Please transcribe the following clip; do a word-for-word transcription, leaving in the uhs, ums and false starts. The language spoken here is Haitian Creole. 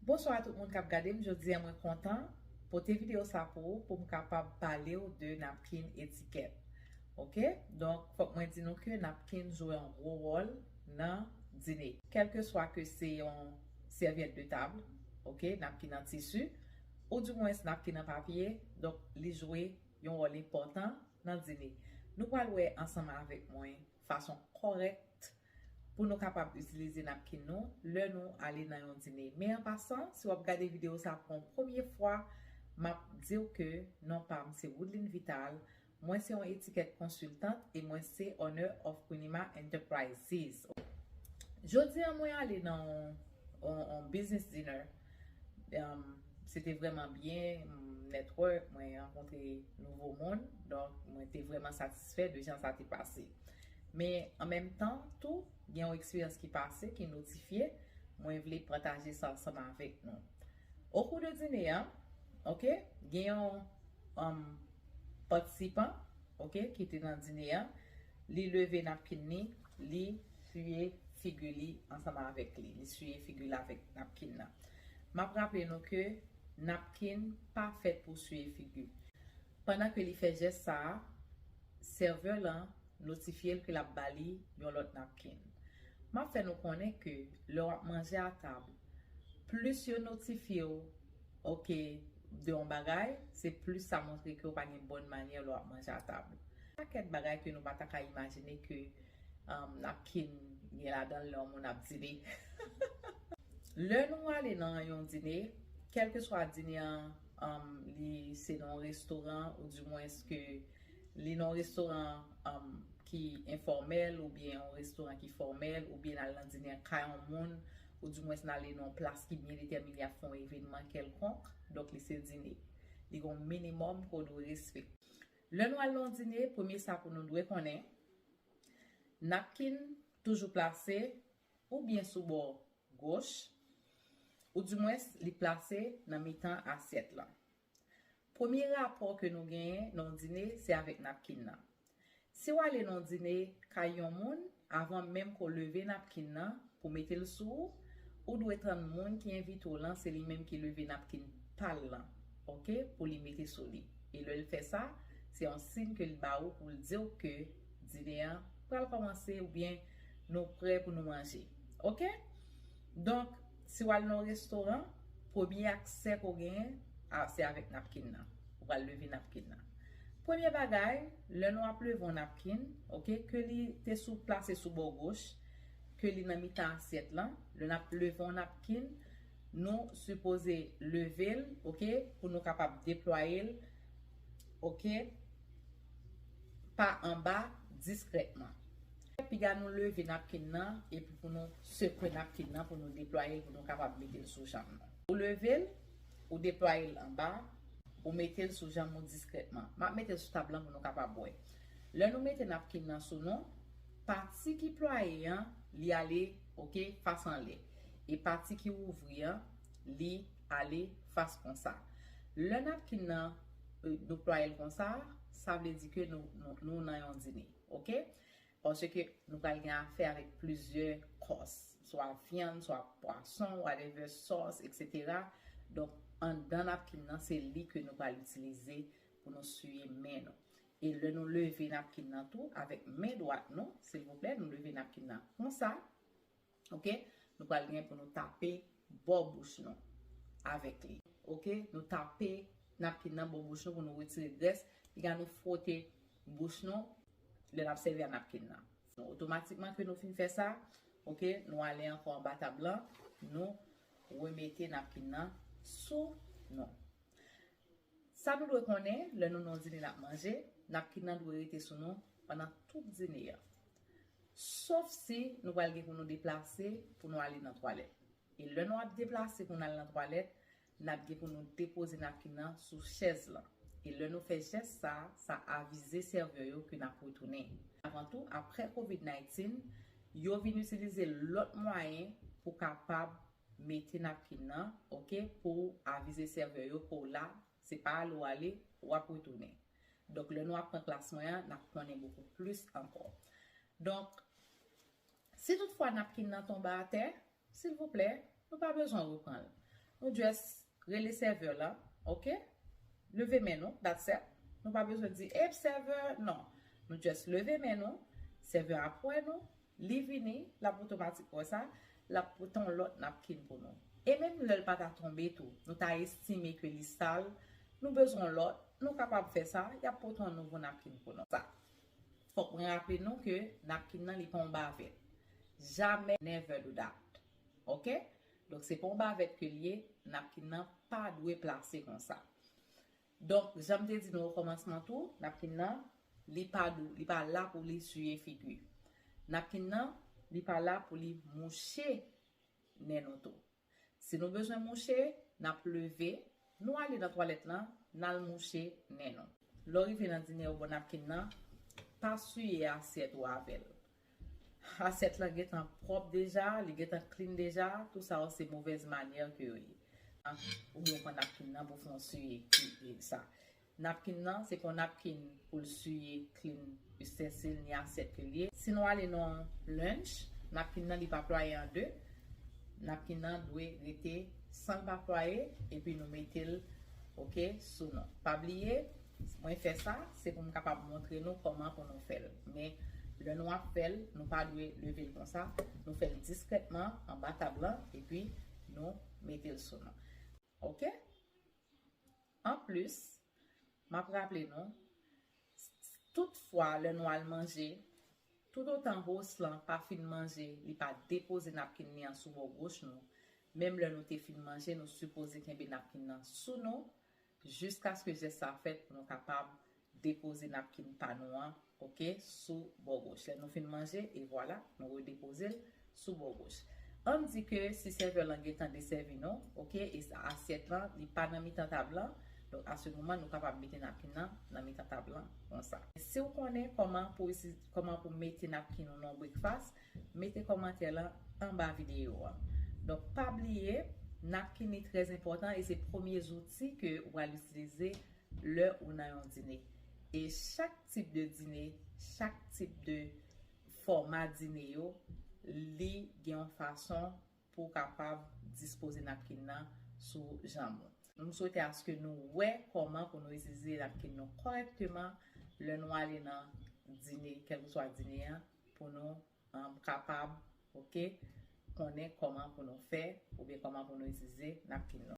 Bonswa a tout moun k ap gade m. Jodi a mwen kontan pote videyo sa pou ou, pou m kapab pale w de napkin etikèt. Oke? Donk, fòk mwen di nou ke napkin jwe yon gwo wòl nan dine. Kèlkeswa ke se yon sèvyèt de tab, oke, napkin an tisi, oudimwens napkin an papye, donk li jwe yon wòl enpòtan nan dine. Nou pral wè ansanm avèk mwen fason kòrèk pou nou kapab itilize napkin nou lè nou ale nan yon dine. Men an pasan, si w ap gade videyo sa pou yon premye fwa, m ap di w ke non pa m se Woodline Vital, mwen se yon etikèt konsiltant e mwen se owner of Quinima Enterprises. Jodi a mwen ale nan yon, yon, yon business dinner. Um, se te vrèman byen, m network, mwen rankontre nouvo moun, donk mwen te vrèman satisfè de jan sa te pase. Men an menm tan tou, gen yon eksperyans ki pase, ki notifye, mwen vle pataje sa ansanm avèk nou. Okou de dine a, oke, gen yon um, patisipan, oke, ki te nan dine a, li leve napkin ni, li siye figi li ansanm avèk li. Li siye figi l avèk napkin nan. M ap raple nou ke napkin pa fèt pou siye figi. Pandan ke li fè jès sa a, sèvè lan notifye l ke l ap ba li yon lòt napkin. M ap fè nou konnen ke lè w ap manje a tab, plis yo notifye w, oke, de yon bagay, se plis sa montre ke w pa gen bòn manyè lè w ap manje a tab. Pakèt bagay ke nou pa ta ka imajine ke um, napkin gen ladan l lè yon moun ap dine. Lè nou ale nan yon dine, kèlkeswa dine an, um, li se nan yon restoran, oudimwens ke li nan yon restoran um, ki enfòmèl, oubyen yon restoran ki fòmèl, oubyen n al nan dine an kay yon moun, oudimwens n ale nan yon plas ki byen detèmine, y ap fè yon evènman kèlkonk, donk li se dine. Li gen yon minimòm ke w dwe respekte. Lè nou al nan yon dine, premye sa pou nou dwe konnen, napkin toujou plase oubyen sou bò goch, oudimwens li plase nan mitan asyèt lan. Premye rapò ke nou genyen nan yon dine, se avèk napkin nan. Si w ale nan yon dine kay yon moun, avan menm ke w leve napkin nan pou mete l sou ou, ou dwe tann moun ki envite w lan, se li menm ki leve napkin pa l lan, oke, pou li mete sou li. E lè l fè sa, se yon siy ke l ba ou pou l di w ke dine an pral kòmanse oubyen nou prè pou nou manje. Oke? Donk, si w al nan yon restoran, premye aksè ke w genyen, a, se avèk napkin nan. Ou pral leve napkin nan. Premye bagay, lè nou ap leve yon napkin, oke, ke li te sou, plase sou bò goch, ke li nan mitan asyèt lan, lè n ap leve yon napkin, nou sipoze leve l, oke, pou nou kapab deplwaye l, oke, pa anba, diskrètman. Piga nou leve napkin nan, epi pou nou sekwe napkin nan, pou nou deplwaye l, pou nou kapab mete l sou janm nou. Ou leve l, ou deplwaye l anba, ou mete l sou janm ou diskrètman. M ap mete l sou tab lan pou nou kapab wè. Lè nou mete napkin nan sou nou, pati ki plwaye an, li ale, oke, fas anlè. E pati ki ouvri an, li ale fas konsa. Lè napkin nan, e, nou plwaye l konsa, sa vle di ke nou, nou, nou nan yon dine, oke? Paske nou pral gen afè avèk plizyè kòs, swa vyann, swa pwason, whatever, sòs, etsetera. Donk, anndan napkin nan, se li ke nou pral itilize pou nou siye men nou. E lè nou leve napkin nan tou, avèk men dwat nou, silvouplè, nou leve napkin nan konsa, oke? Nou pral gen pou nou tape bò bouch nou avèk li, oke? Nou tape napkin nan bò bouch nou pou nou retire grès. Piga nou fwote bouch nou lè n ap sèvi a napkin nan. Otomatikman ke nou fin fè sa, oke, nou ale ankò anba tab lan, nou remete napkin nan sou nou. Sa nou dwe konnen, lè nou nan yon dine n ap manje, napkin nan dwe rete sou nou pandan tout dine a. Sof si nou pral gen pou nou deplase pou nou ale nan twalèt. E lè nou ap deplase pou n al nan twalèt, n ap gen pou nou depoze napkin nan sou chèz lan. E lè nou fè jès sa, sa avize sèvè yo ke n ap retounen. Avan tou, apre covid nineteen, yo vin itilize lòt mwayen pou kapab mete napkin nan, oke, pou avize sèvè yo ke w la, se pa ale w ale, w ap retounen. Donk, lè nou ap pran klas mwen an, n ap konnen bokou plis ankò. Donk, si toutfwa napkin nan tonbe atè, silvouplè, nou pa bezwen repran l. Nou just rele sèvè la, ok? Leve men nou, that's it. Nou pa bezwen di, ep, sèvè, non. Nou just leve men nou, sèvè ap wè nou, li vini, l ap otomatik wè sa, l ap pote yon lòt napkin pou nou. E menm lè l pa ta tonbe tou, nou ta estime ke li sal, nou bezwen yon lòt, nou kapab fè sa, y ap pote yon nouvo napkin pou nou. Sa. Fòk mwen raple nou ke napkin nan li pa yon bavèt. Jamè, never do that. Ok? Donk se pa yon bavèt ke l ye, napkin nan pa dwe plase konsa. Donk, jan m te di nou okòmansman tou, napkin nan, li pa dou, li pa la pou li siye figi. Napkin nan, li pa la pou li mouche nen nou tou. Si nou bezwen mouche, n ap leve, nou ale nan twalèt lan, n al mouche nen nou. Lè w rive nan dine yo, bon napkin nan, pa siye asyèt ou avè l. Asyèt lan gentan pwòp deja, li gentan clean deja, tou sa yo se movèz manyè ke yo ye. Oubyen w pran napkin nan pou fè yon siye ki sa. Napkin nan, se pa yon napkin pou l siye clean istensil ni asyèt ke l ye. Si nou ale nan lunch, napkin nan li pa plwaye an de. Napkin nan dwe rete san l pa plwaye, epi nou mete l, ok, sou nou. Pa bliye, mwen fè sa, se pou m kapab montre nou kòman pou nou fè l. Men, lè nou ap fè l, nou pa dwe leve l konsa. Nou fè l diskrètman anba tab lan, epi nou mete l sou nou. Ok? Anplis, m ap raple nou, tout fwa lè nou al manje, toutotan host lan pa fin manje, li pa depoze napkin li an sou bò goch nou, menm lè nou te fin manje, nou sipoze kenbe napkin nan sou nou, jiskaske jès sa fèt pou nou kapab depoze napkin pa nou an, ok, sou bò goch. Lè nou fin manje, e vwala, nou redepoze l sou bò goch. Ann di ke si sèvè lan gentan desèvi nou, ok, e sa asyèt lan, li pa nan mitan tab lan, donk a se moman nou kapab mete napkin nan nan mitan tab lan konsa. Si w konnen kòman pou isi- kòman pou mete napkin ou nan breakfast, mete kòmantè lan anba videyo an. Donk pa bliye, napkin li trè enpòtan e se premye zouti ke ou pral itilize lè ou nan yon dine. E chak tip de dine, chak tip de fòma dine yo, li gen yon fason pou w kapab dispoze napkin nan sou janm ou. M swete aske nou wè kòman pou nou itilize napkin nou kòrèkteman lè nou ale nan dine, kèlkeswa dine an, pou nou um, kapab, ok, konnen kòman pou nou fè oubyen kòman pou nou itilize napkin nou.